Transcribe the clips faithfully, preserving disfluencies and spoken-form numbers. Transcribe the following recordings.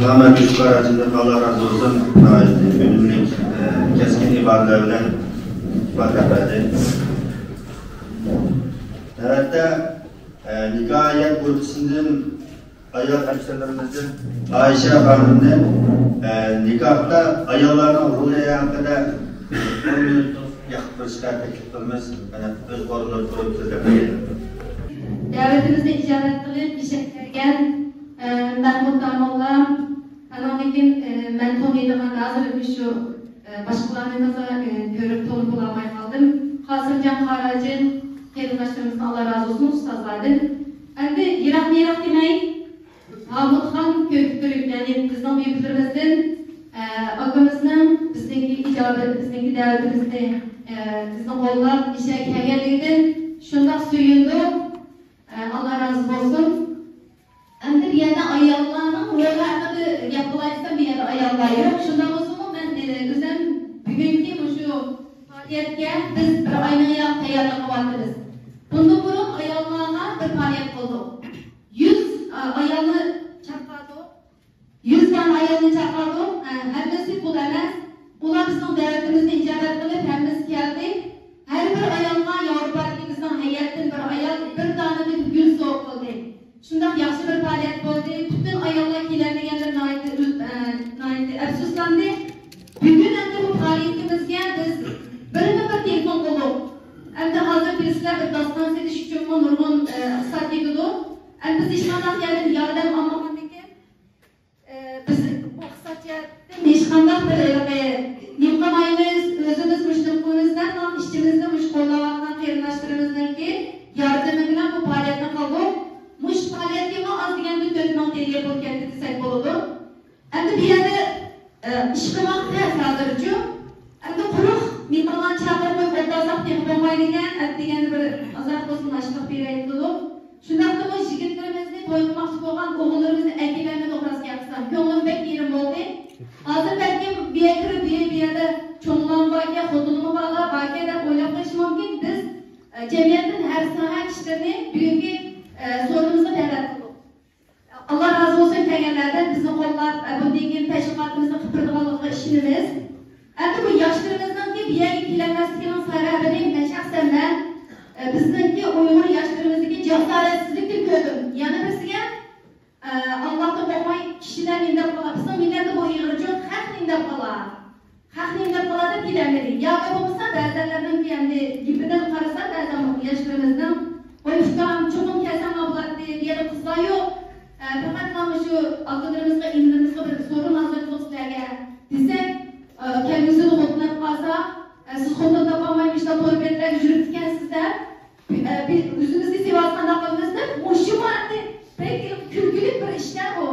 رەھمەت، شۇ قاراشىڭىزدىن ئاللا رازى بولسۇن. ناھايىتى ئۈنۈملۈك، ئە، كەسكىن ئىپادىلەر بىلەن ئىپادىلەپ بەردى. نۆۋەتتە، ئە، نىكاھىيەت گۇرۇپپىسىدىن ئايال ھەمشىرىلىرىمىزدىن ئائىشە خانىمنى، ئە، نىكاھتا ئاياللارنىڭ رولى ھەققىدە ئون مىنۇتلۇق يىغىپ بېرىشقا تەكلىپ قىلىمىز. مانا ئۆز ئورنىدا تۇرۇپ سۆزلەپ بېرىدۇ. دەۋىتىمىزنى ئىجابەت قىلىپ، ئىشەك كەلگەن، ئە، مەھمۇد داموللا، ئانىڭدىن كېيىن، ئە، مەن تونۇيدىغان ھازىر شۇ، ئە، باشقىلارنى تازا، ئە، كۆرۈپ تونۇپ بولالماي قالدىم. قاسىمجان قاراجىن قېرىنداشلىرىمىزدىن ئاللا رازى بولسۇن، ئۇستازلاردىن. ئەمدى يىراقنى يىراق دېمەي، ھامۇتخان كۆكتۈرك، يەنى بىزنىڭ بۈيۈكلىرىمىزدىن، ئە، ئاكىمىزنىڭ بىزنىڭكى ئىجابەت، بىزنىڭكى دەۋىتىمىزنى، ئە، بىزنى قوللاپ، ئىشەك كەلگەنلىكىدىن شۇنداق سۆيۈندۇق. ئە، ئاللا رازى بولسۇن. ئەمدى بۇ يەردە ئاياللارنىڭ رولى ھەققىدە گەپ قىلاي دېسەم، بۇ يەردە ئاياللار يوق. شۇنداق بولسىمۇ، مەن، ئە، ئۆزۈم بۈگۈنكى مۇشۇ پائالىيەتكە بىز بىر ئاينىڭ ياق تەييارلىق قىلىۋاتىمىز. بۇندىن بۇرۇن ئاياللارغا بىر پائالىيەت قىلدۇق. يۈز، ئە، ئايالنى چاقىردۇق. يۈز دانە ئايالنى چاقىردۇق. ئە، ھەممىسى پۇل ئەمەس. ئۇلار بىزنىڭ دەۋىتىمىزنى ئىجابەت قىلىپ، ھەممىسى كەلدى. ھەر بىر ئايالغا ياۋروپادىكى بىزنىڭ ھەيئەتتىن بىر ئايال بىر دانە گۈل سوۋغا قىلدى. شۇنداق ياخشى بىر پائالىيەت بولدى. پۈتۈن ئاياللار كېلەلمىگەنلىرى ناھايىتى ئۈز-، ئە، ناھايىتى ئەپسۇسلاندى. بۈگۈن ئەمدى بۇ پائالىيىتىمىزگە بىز بىرمۇ بىر تېلېفون قىلدۇق. ئەمدى ھازىر بىلىسىلەر، بىر داستان سېتىش ئۈچۈنمۇ نۇرغۇن، ئە، ئىقتىساد كېتىدۇ. ئەمدى بىز ھېچقانداق يەردىن ياردەم ئالمىغاندىكىن، ئە، بىز بۇ ئىقتىساد جەھەتتىن ھېچقانداق بىر ھېلىقى نېمە قىلمايمىز، ئۆزىمىز مۇشۇ نېمە قىلىمىز دەپ، ئىچىمىزدە مۇشۇ قوللاۋاتقان قېرىنداشلىرىمىزنىڭكى ياردىمى بىلەن بۇ پائالىيەتنى قىلدۇق. مۇشۇ پائالىيەتكىمۇ ئاز دېگەندە تۆت مىڭ تېڭگە پۇل كەتتى دېسەك بولىدۇ. ئەمدى بۇ يەردە، ئە، ئىش قىلماق تەس ھازىرچۇ. ئەمدى قۇرۇق مېھمانلارنى چاقىرىپ قويۇپ ئولتۇرساق تېخى بولمايدىكەن. ئەتىگەندە بىر ئازراق بولسىمۇ ئاشلىق بېرەيلى دېدۇق. شۇنداقتىمۇ يىگىتلىرىمىزنى توي قىلماقچى بولغان ئوغۇللىرىمىزنى ئەكېلەلمىدۇق، راستىنى ئېيتسام. كۆڭلۈم بەك يېرىم بولدى. ھازىر بەلكىم بۇ يەرگە كىرىپ، بۇ يەر، بۇ يەردە چوڭلارمۇ باركەن، خوتۇنىمۇ بالىلار باركەن دەپ ئويلاپ قېلىشى مۇمكىن. بىز، ئە، جەمئىيەتتىن ھەر ساھە كىشىلىرىنى بۈگۈنكى، ئە، سورۇنىمىزغا دەۋەت قىلدۇق. ئاللا رازى بولسۇن كەلگەنلەردىن، بىزنى قوللاپ، ئە، بۇندىن كېيىن تەشۋىقاتىمىزنى قىلىپ بېرىدىغانلىقىغا ئىشىنىمىز. ئەمدى بۇ ياشلىرىمىزنىڭكى بۇ يەرگە كېلەلمەسلىكىنىڭ سەۋەبىنى مەن شەخسەن مەن، ئە، بىزنىڭكى ئۇيغۇر ياشلىرىمىزدىكى جاسارەتسىزلىكتىن كۆردۈم. يەنە بىرسىگە، ئە، ئاللاھتىن قورقماي كىشىلەر نېمە دەپ قالار؟ بىزنىڭ مىللەتتە بۇ ئېغىرچۇ، خەق نېمە دەپ قالار؟ خەق نېمە دەپ قالار دەپ كېلەلمىدى. ياكى بولمىسا بەزەنلەرنىڭ ئەمدى گېپىدىن قارىسا، بەزەن ياشلىرىمىزنىڭ، ۋاي ئۇكام، چوقۇم كەلسەڭلار بولاتتى، بۇ يەردە قىزلار يوق. ئە، پەقەتلا مۇشۇ ئاكىلىرىمىزغا، ئىنىلىرىمىزغا بىر سورۇن ھازىرلىدۇق سىلەرگە دېسەك، ئە، كەلگۈسىدە خوتۇن ئاپ قالسا، ئە، سىز خوتۇن تاپالماي مۇشۇنداق تور بەتلەرگە يۈرۈپتىكەنسىز دەپ، ئە، بىز ئۆزىمىزگە سېۋەتسە قانداق قىلىمىز دەپ، مۇشۇ ئەمدى بەك كۈلكىلىك بىر ئىشكەن ئۇ.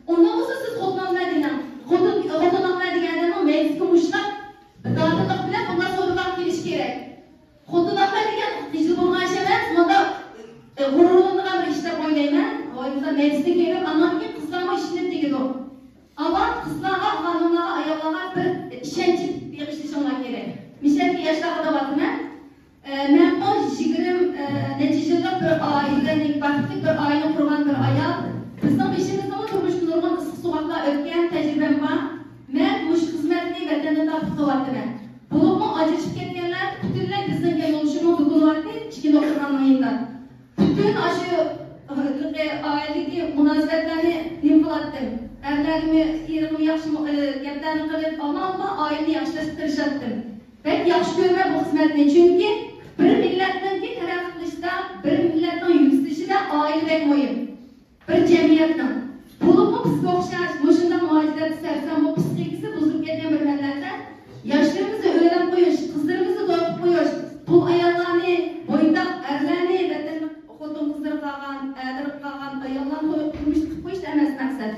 ئۇنداق بولسا سىز خوتۇن ئالماي دېمەڭ. خوتۇن، خوتۇن ئالماي دېگەندىمۇ مەيلىسىگە مۇشۇنداق دادىللىق بىلەن بۇنداق سورۇنلارغا كېلىش كېرەك. خوتۇن ئالماي دېگەن خىجىل بولغان ئىش ئەمەس، مۇنداق، ئە، غۇرۇرلىنىدىغان بىر ئىش دەپ ئويلايمەن. ۋاي، مەيلىسىگە كېلىپ، ئاندىن كېيىن قىزلارمۇ ئىشىنىپ دېگىدۇ. ئاۋۋال قىزلارغا، خانىملارغا، ئاياللارغا بىر ئىشەنچ بېغىشلىشىڭلار كېرەك. مىشەلكە ياشلارغا دەۋاتىمەن. ئە، مەنمۇ يىگىرمە، ئە، نەچچە يىللىق بىر ئائىلىدە، بەختلىك بىر ئائىلە قۇرغان بىر ئايال. بىزنىڭ بېشىمىزدىمۇ تۇرمۇشتا نۇرغۇن ئىسسىق سوغۇقلار ئۆتكەن، تەجرىبەم بار. مەن مۇشۇ خىزمەتنى ۋەتەندىن تارتىپ قىلىۋاتىمەن. بولۇپمۇ ئاجرىشىپ كەتكەنلەر پۈتۈنلەي بىزنىڭ يولدىشىمۇ بۈگۈنلەۋاتتى، ئىككى نۇقتىغا مۇھىمدا. پۈتۈن ئاشۇ ئائىلىدىكى مۇناسىۋەتلەرنى نېمە قىلاتتىم؟ ئەرلەرنىمۇ، ئېرىمۇ ياخشى مۇ-، ئە، گەپلەرنى قىلىپ، ئامال بار ئائىلىنى ياخشىلاشقا تىرىشاتتىم. بەك ياخشى كۆرىمەن بۇ خىزمەتنى، چۈنكى بىر مىللەتنىڭكى تەرەققىي قىلىشىدا، بىر مىللەتنىڭ يۈكسىلىشىدە ئائىلە بەك مۇھىم. بىر جەمئىيەتنىڭ، بولۇپمۇ بىزگە ئوخشاش مۇشۇنداق مۇھاجىرەتتە سەرسان بولۇپ، پىسخىكىسى بۇزۇلۇپ كەتكەن بىر مىللەتتە ياشلىرىمىزنى ئۆيلەپ قويۇش، قىزلىرىمىزنى توي قىلىپ قويۇش، تۇل ئاياللارنى، بويتاق ئەرلەرنى، ۋەتەن خوتۇن قىزلىرى قالغان، ئەرلىرى قالغان ئاياللارنى توي قىلىپ تۇرمۇش قىلىپ قويۇش ئەمەس مەقسەت.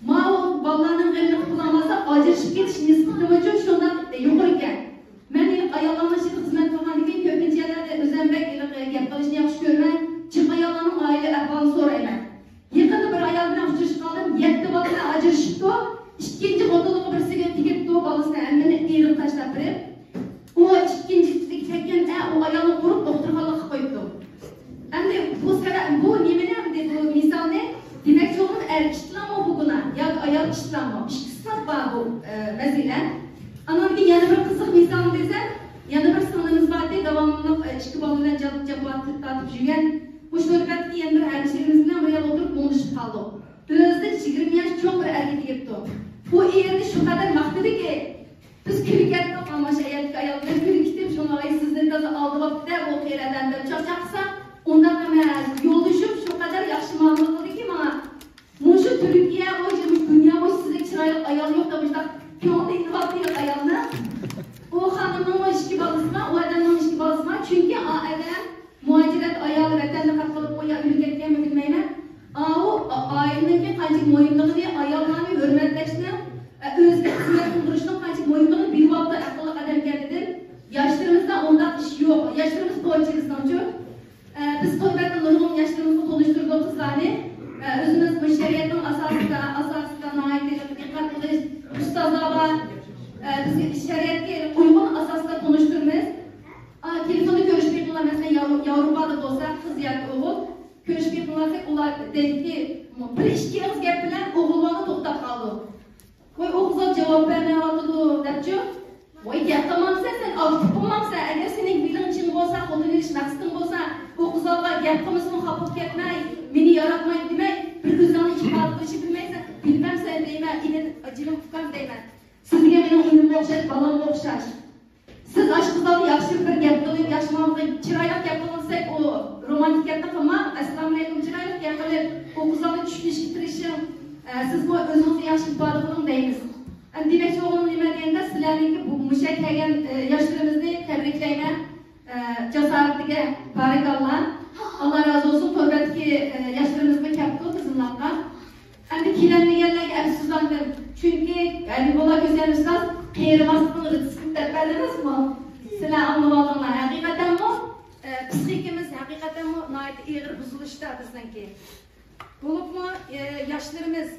ماۋۇ بالىلارنىڭ غېمىنى قىلالمىساق، ئاجرىشىپ كېتىش نىسبىتىمۇ شۇنداق يۇقىرى ئىكەن. مەن ھېلىقى ئاياللارنىڭ ئىچىدە خىزمەت قىلغاندىن كېيىن كۆپىنچە يەرلەردە ئۆزۈم بەك ھېلىقى گەپ قىلىشنى ياخشى كۆرىمەن. جىق ئاياللارنىڭ ئائىلە ئەھۋالىنى سورايمەن. يېقىندا بىر تارتىپ يۈرگەن مۇشۇ تور بەتتىكى يەنە بىر ھەمشىرىمىز بىلەن بىر يەردە ئولتۇرۇپ مۇڭدىشىپ قالدۇق. ئۆزىدىن يىگىرمە ياش چوڭ بىر ئەرگە تېگىپتۇ. بۇ ئېرىنى شۇ قەدەر ماختىدىكى، بىز كۈلۈپ كەتتۇق. مانا شۇ يەردىكى ئايال بىلەن كۈلۈپ كېتىپ، شۇڭا ئاي سىزنى تازا ئالدىغاپتۇ-دە بۇ قېرى ئادەم دەپ چاقچاق قىلسام، ئۇنداق ئەمەس، يولدىشىم شۇ قەدەر ياخشى مۇئامىلە قىلدىكى ماڭا. مۇشۇ تۈركىيە بويىچە، مۇشۇ دۇنيا بويىچە سىزدەك چىرايلىق ئايال يوق دەپ مۇشۇنداق كۆڭلىدە ئىنىۋالدى ئايالنى. ئۇ خانىمنىڭمۇ ئىككى بالىسى بار، ئۇ ئادەمنىڭمۇ ئىككى بالىسى بار. چۈنكى ئا ئادەم مۇھاجىرەت ئايالى ۋەتەندە قالىپ قېلىپمۇ يا ئۆلۈپ كەتكەنمۇ بىلمەيمەن. ئاۋۇ ئا-، ئائىلىنىڭكى قانچە مۇھىملىقىنى، ئاياللارنى ھۆرمەتلەشنىڭ، ئە، ئۆزىگە خىزمەت قىلدۇرۇشنىڭ قانچە مۇھىملىقىنى بىلىۋاپتۇ ئەقىللىق ئادەمكەن دېدىم. ياشلىرىمىزدا ئۇنداق ئىش يوق. ياشلىرىمىز پوچى بىزنىڭچۇ. ئە، بىز تور بەتتە نۇرغۇن ياشلىرىمىزغا تونۇشتۇردۇق قىزلارنى. ئە، ئۆزىمىز بۇ شەرىئەتنىڭ ئاساسىدا، ئاساسىدا ناھايىتى دىققەت قىلىش ئۇستازلار بار. ئە، بىز شەرىئەتكە ئۇيغۇن ئاساستا تونۇشتۇرىمىز. ئا، تېلېفوندا كۆرۈشۈپ بېقىڭلار، مەسىلەن، ياۋ-، ياۋروپادا بولسا قىز ياكى ئوغۇل كۆرۈشۈپ بېقىڭلار دېسەك، ئۇلار دەيدىكى، بىر ئىككى ئېغىز گەپ بىلەن ئوغۇللارنى توختاپ قالىدۇ. ۋاي، ئۇ قىزغا جاۋاب بەرمەيۋاتىدۇ، دەپچۇ. ۋاي، گەپ قىلمامسەن سەن، ئاكتىپ قىلمامسەن. ئەگەر سېنىڭ بېلىڭ چىڭ بولسا، خوتۇن ئېلىش مەقسىتىڭ بولسا، ئۇ قىزغا گەپ قىلمىسىمۇ خاپا بولۇپ كەتمەي، مېنى ياراتمايدۇ دېمەي، بىر ئۆزۈڭنى ئىپادە قىلىشنى بىلمەيسەن. بىلمەمسەن دەيمەن، ئىنىم، جېنىم ئۇكام دەيمەن. سىز دېگەن مېنىڭ ئىنىمغا ئوخشاش، بالامغا ئوخشاش. سىز ئاشۇ قىزلارنى ياخشى بىر گەپ قىلىپ، ياخشى مۇئامىلە قىلىپ، چىرايلىق گەپ قىلىڭ دېسەك، ئۇ رومانتىك گەپنى قىلماڭ، ئەسسالامۇئەلەيكۇم، چىرايلىق گەپ قىلىپ، ئۇ قىزلارنى چۈشىنىشكە تىرىشىڭ، ئە، سىزمۇ ئۆزىڭىزنى ياخشى ئىپادە قىلىڭ دەيمىز. ئەمدى دېمەكچى بولغىنىم نېمە دېگەندە، سىلەرنىڭكى بۇ مۇشۇ كەلگەن، ئە، ياشلىرىمىزنى تەبرىكلەيمەن. ئە، جاسارىتىگە بارىكاللا. ئاللا رازى بولسۇن، تور بەتتىكى، ئە، ياشلىرىمىزمۇ كەپتۇ بىزنىڭ ياققا. ئەمدى كېلەلمىگەنلەرگە ئەپسۇسلاندىم. چۈنكى ھەبىبۇللا كۆسەن ئۇستاز قېرىماسلىقنىڭ رېتسېپتىنى دەپ بەردىڭىزمۇ؟ سىلەر ئاڭلىۋالدىڭلار. ھەقىقەتەنمۇ، ئە، پسىخىكىمىز ھەقىقەتەنمۇ ناھايىتى ئېغىر بۇزۇلۇشتا بىزنىڭكى. بولۇپمۇ، ئە، ياشلىرىمىز،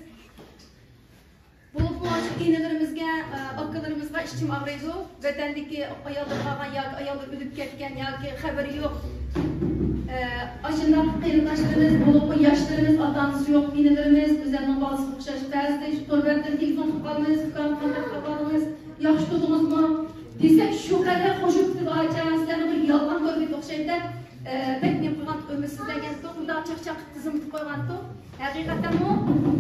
بولۇپمۇ ئاشۇ ئىنىلىرىمىزگە، ئە، ئاكىلىرىمىزغا ئىچىم ئاغرىيدۇ. ۋەتەندىكى ئاياللىرى قالغان ياكى ئاياللىرى ئۆلۈپ كەتكەن ياكى خەۋىرى يوق. ئە، ئاشۇنداق قېرىنداشلىرىمىز، بولۇپمۇ ياشلىرىمىز، ئاتا-ئانىسى يوق ئىنىلىرىمىز، ئۆزۈمنىڭ بالىسىغا ئوخشاش. بەزىدە شۇ تور بەتتىن تېلېفون قىلىپ قالىمىز، ئۇكام، قانداق قىلىپ قالدىڭىز؟ ياخشى تۇردىڭىزمۇ؟ دېسەك، شۇ قەدەر قوشۇپ كېتىدۇ، ئاچا، سىلەرنىڭ بىر يالغان تور بېتى ئوخشايدۇ دەپ، ئە، بەك نېمە قىلغانتۇق، ئۈمىدسىزلەنگەنتۇق، مۇنداق چاقچاق قىلىپ تىزىملىتىپ قويغانتۇق. ھەقىقەتەنمۇ،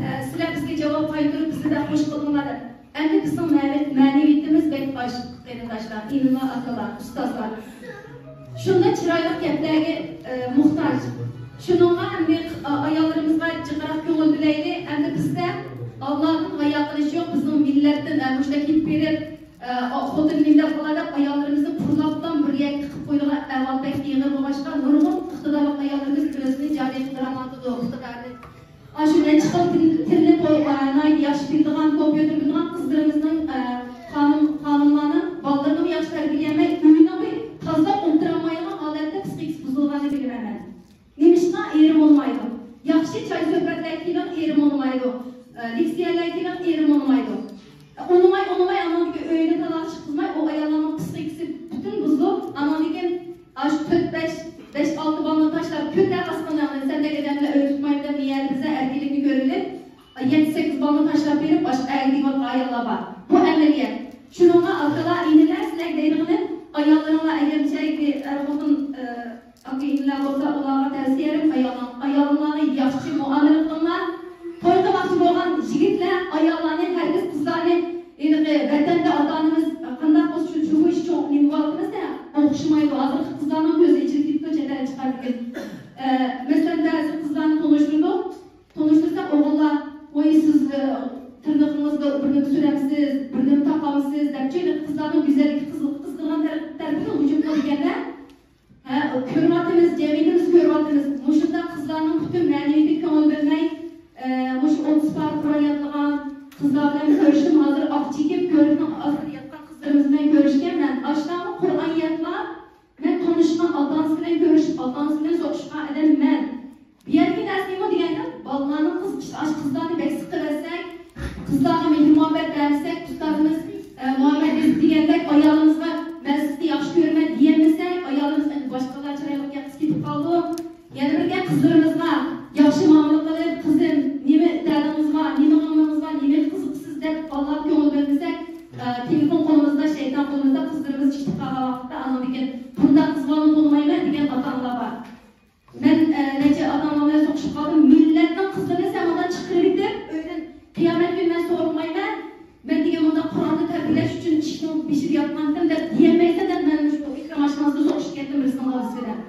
ئە، سىلەر بىزگە جاۋاب قايتۇرۇپ، بىزنى بەك خوش قىلدىڭلار دەپ. ئەمدى بىزنىڭ مەنىۋى-، مەنىۋىيىتىمىز بەك ئاشتى، قېرىنداشلار، ئىنىلار، ئاكىلار، ئۇستازلار. شۇنداق چىرايلىق گەپلەرگە، ئە، موھتاج. شۇنىڭغا ئەمدى، ئە، ئاياللىرىمىزغا جىقراق كۆڭۈل بۆلەيلى. ئەمدى بىزدە ئاللادىن ھايا قىلىش يوق، بىزنىڭ مىللەتتىن، ئە، مۇشۇنداق كېلىپ بېرىپ، ئە، خوتۇن نېمە دەپ قالار دەپ ئاياللىرىمىزنى پۇرلاپلا بىر يەرگە تىقىپ قويىدىغان ئەھۋال بەك ئېغىر بولغاچقا، نۇرغۇن ئىقتىدارلىق ئاياللىرىمىز ئۆزىنى جارى قىلدۇرالمايدۇ ئىقتىدارنى. ئاشۇ نەچچە خىل تىل-، تىلنى بول-، ئە، ناھايىتى ياخشى بىلىدىغان، كومپيۇتېر بىلىدىغان قىزلىرىمىزنىڭ، ئە، خانىم، خانىملارنىڭ بالىلىرىنىمۇ ياخشى تەربىيەلىيەلمەي، ئۆيىنىمۇ تازىلاپ ئولتۇرالمايدىغان ھالەتتە پسىخىكىسى بۇزۇلغاننى بىلىمەن مەن. نېمىشقا ئېرى بولمايدۇ؟ ياخشى چاي سۆھبەتلەرگە كېلىڭ، ئېرى بولمايدۇ. ئە، لېكسىيەلەرگە كېلىڭ، ئېرى بولمايدۇ. ئۇنىماي، ئۇنىماي، ئانىڭدىكى ئۆينى تالاق چىققۇزماي، ئۇ ئاياللارنىڭ پسىخىكىسى پۈتۈن بۇزۇلۇپ، ئانىڭدىن كېيىن ئاشۇ تۆت، بەش، بەش، ئالتە بالىنى تاشلاپ كۆتەر ئاسمانلارنى، سەندەك ئادەم بىلەن ئۆي تۇتمايمەن دەپ، مېيەردە بىزدە ئەركىنلىكنى كۆرۈۋېلىپ، يەتتە، سەككىز بالىنى تاشلاپ بېرىپ، باشقا ئەرگە تېگىۋاتقان ئاياللار بار. بۇ ئەمەلىيەت. شۇنىڭغا ئاكىلار، ئىنىلەر، سىلەرگە دەيدىغىنىم، ئاياللىرىڭلار ئەگەر بىچەرىكى ئەر-خوتۇن، ئە، ئاكا-ئىنىلەر بولسا، ئۇلارغا تەۋسىيەم، ئايالىڭ-، ئايالىڭلارغا ياخشى مۇئامىلە قىلىڭلار. توي قىلماقچى بولغان يىگىتلەر، ئاياللارنى، ھەرگىز قىزلارنى، ھېلىقى ۋەتەندە ئاتا-ئانىمىز قانداق بولسا، شۇ، شۇ ئىش چوڭ نېمە بولۇۋاتىمىز-دە، ئوخشىمايدۇ. ھازىرقى قىزلارنىڭ كۆزى ئېچىلىپ كېتىپتۇ، چەت ئەلگە چىققاندىن كېيىن. ئە، مەسىلەن، بەزى قىزلارنى تونۇشتۇردۇق. تونۇشتۇرساق ئوغۇللار، ۋاي، سىز، ئە، تىرنىقىڭىزغا بىر نېمە سۈرەمسىز، بىر نېمە تاقامسىز، دەپچۇ، ھېلىقى قىزلارنىڭ گۈزەللىككە قىزىق-، قىزىقىدىغان تەر-، تەرىپىدىن ھۇجۇم قىلىدىكەن-دە. ھە، كۆرۈۋاتىمىز، جەمئىيىتىمىز كۆرۈۋاتىمىز. مۇشۇنداق قىزلارنىڭ پۈتۈن مەنىۋىيىتىگە كۆڭۈل بۆلمەي، ئە، مۇشۇ ئوتتۇز پارە قۇرئان يادلىغان قىزلار بىلەن كۆرۈشتۈم. ھازىر ئاق چېكىپ، كۆۋرۈكنىڭ ئاستىدا ياتقان قىزلىرىمىز بىلەن كۆرۈشكەن مەن. ئاشۇلارمۇ قۇرئان يادلاپ، مەن تونۇشقان ئاتا-ئانىسى بىلەن كۆرۈشۈپ، ئاتا-ئانىسى بىلەن سوقۇشقان ئادەم مەن. بۇ يەردىكى نەرسە نېمە دېگەندە، بالىلارنىڭ قىز-، ئاشۇ قىزلارنى بەك سىقىۋەتسەك، قىزلارغا مېھىر-مۇھەببەت بەرمىسەك، ئۇستازىمىز، ئە، مۇھەممەد يۈسۈپ دېگەندەك، ئايالىمىزغا مەن سىزنى ياخشى كۆرىمەن دېيەلمىسەك، ئايالىمىز ئەمدى باشقىلار چىرايلىق گەپ قىلىپ كېتىپ قالىدۇ. يەنە بىر گەپ، قىزلىرىمىزغا ياخشى مۇئامىلە قىلىپ، قىزىم، نېمە دەردىڭىز بار، نېمە غېمىڭىز بار، نېمىگە قىزىقىسىز دەپ بالىلارغا كۆڭۈل بۆلمىسەك، ئە، تېلېفون قولىمىزدا، شەيتان قولىمىزدا، قىزلىرىمىز كېتىپ قالغان ۋاقىتتا ئانىڭدىن كېيىن بۇنداق قىزلارنى تونۇمايمەن دېگەن ئاتا-ئانىلار بار. مىللەتنىڭ قىزلىرىنى سەن مۇنداق چىقىرىۋېتىپ، ئۆيدىن قىيامەت كۈنى مەن سورىمايمەن. مەن دېگەن مۇنداق قورالنى تەربىيەلەش ئۈچۈن ئىشىكنىڭ بېشىدا ياتقانتىم دەپ دېيەلمەيسەن دەپ مەن مۇشۇ ئېكران ئاشخانىسىدا زوق ئىشىتىپ كەتتىم بىرسىنىڭ دادىسى بىلەن.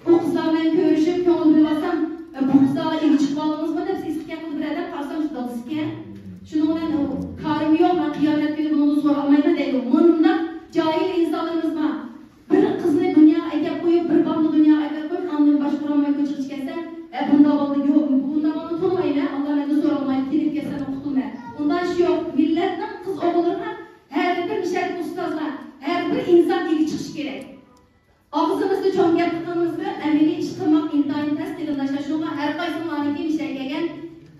ئۇ قىزلار بىلەن كۆرۈشۈپ، كۆڭۈل بۆلۈۋالسام، ئە، بۇ قىزلارغا ئىگە چىقىپ قالدىڭىزمۇ دەپ سېسىق گەپ قىلىپ بىرەر دەپ قارىسام، شۇ دادىسىكەن. شۇنىڭ بىلەن ئۇ كارىم يوق، مەن قىيامەت كۈنى بۇنىڭدىن سورىمايمەن دەيدۇ. مۇنداق جاھىل ئىنسانلىرىمىز بار. بىر قىزنى دۇنياغا ئەكەپ قويۇپ، بىر بالىنى دۇنياغا ئەكەپ قويۇپ، ئاندىن باشقۇرالماي كوچىغا چىقىپ كەتسە، ئە، بۇنداق بالىنى يوق، بۇنداق بالىنى تونۇمايمەن، ئاللا مەندىن سورالمايدۇ، تېنىپ كەتسە مەن قۇتۇلىمەن. ئۇنداق ئىش يوق. مىللەتنىڭ قىز ئوغۇللىرىغا ھەر بىر مىشەدىكى ئۇستازلار، ھەر بىر ئىنسان ئىگە چىقىشى كېرەك. ئاغزىمىزدا چوڭ گەپ قىلغىنىمىز بىلەن ئەمەلىي ئىش قىلماق ئىنتايىن تەس، قېرىنداشلار. شۇڭا ھەر قايسىڭلارنىڭكى مىشەگە كەلگەن،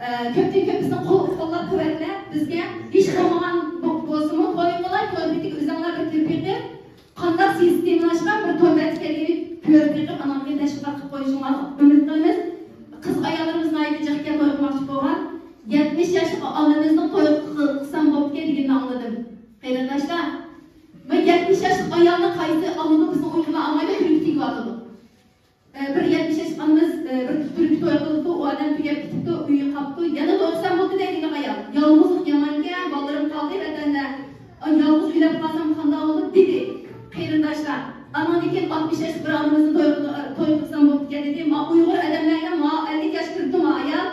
ئە، كۆپتىن كۆپ بىزنى قول-، قوللاپ قۇۋۋەتلەپ، بىزگە ھېچ بولمىغان بو-، بولسىمۇ توي قىلاي، توي پېتىگە ئۆزۈڭلار بىر كىرىپ بېقىپ، قانداق سىستېمىلاشقان بىر توي بەرسە كەلگىنى كۆرۈپ بېقىپ، ئانان كېيىن تەشۋىقات قىلىپ قويۇشۇڭلارنى ئۈمىد قىلىمىز. قىز ئاياللىرىمىز ناھايىتى جىق ئىكەن توي قىلماقچى بولغان. يەتمىش ياشلىق ئانىمىزنىڭ توي قىل-، قىلسام بوپتىكەن دېگىنىنى ئاڭلىدىم. قېرىنداشلار، بۇ يەتمىش ياشلىق ئايالنى قايسى ئالىدۇ، بىزنىڭ ئۇيقۇنى ئالمايدۇ، تۈركە تېگىۋاتىدۇ. ئە، بىر يەتمىش ياشلىق ئانىمىز، ئە، بىر تۈركە توي قىلىپتۇ، ئۇ ئادەم تۈگەپ كېتىپتۇ، ئۆيى قاپتۇ، يەنە توي قىلسام بوپتۇ دەيدىغان ئايال. يالغۇزلۇق يامانكەن، بالىلىرىم قالدى ۋەتەندە. ئا، يالغۇز ئۆيلەپ قالسام قانداق بولىدۇ دېدى. قېرىنداشلار، ئانىڭدىن كېيىن ئاتمىش ياشلىق بىر ئانىمىزنى توي قىل-، توي قىلسام بوپتىكەن دېدى. ما ئۇيغۇر ئادەملەرگە ما ئەللىك ياش كىرىپتۇ ما ئايال.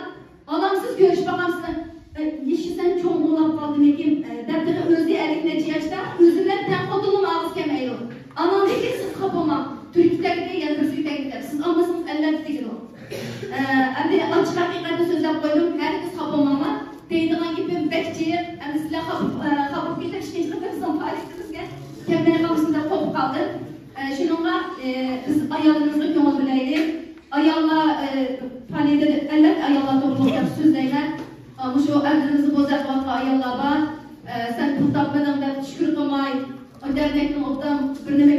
ئانام سىز كۆرۈشۈپ باقامسىز؟ ئە، يېشى سەن چوڭ بولاپ قالدىمىكىن، ئە، دەپ تېخى ئۆزى ئەللىك نەچچە ياشتا، ئۆزى بىلەن تەڭ خوتۇننىمۇ ئالغۇسى كەلمەيدۇ. ئاناڭدىن كېيىن سىز خاپا بولماڭ. تۈركى تەگدى، يەنە بىرسىگە تەگدى دەپ. سىز ئالمىسىڭىز ئەللەر تېگىدۇ. ئە، ئەمدى ئاچچىق ھەقىقەتنى سۆزلەپ قويدۇم. ھەرگىز خاپا بولماڭلار. دەيدىغان گېپىم بەك جىق. ئەمدى سىلەر خاپا، ئە، خاپا بولۇپ كېتىپ ئىككىنچى قېتىم سىزنىڭ پالىسىڭىزگە كەلمەي قالمىسۇن دەپ قورقۇپ قالدىم. ئە، شۇنىڭغا، ئە، بىز ئاياللىرىمىزغا كۆڭۈل بۆلەيلى. ئاياللار، ئە، پانىيەتتە ئەلۋەتتە ئاياللار توغرىلىق گەپ سۆزلەيمەن. ئە، مۇشۇ ئەرلىرىمىزنى بوزەپ قىلىۋاتقان ئاياللار بار. ئە، سەن پۇل تاپمىدىڭ دەپ شۈكۈر قىلماي، ئۇ دەرنەكنىڭ ئوبدان بىرنېمە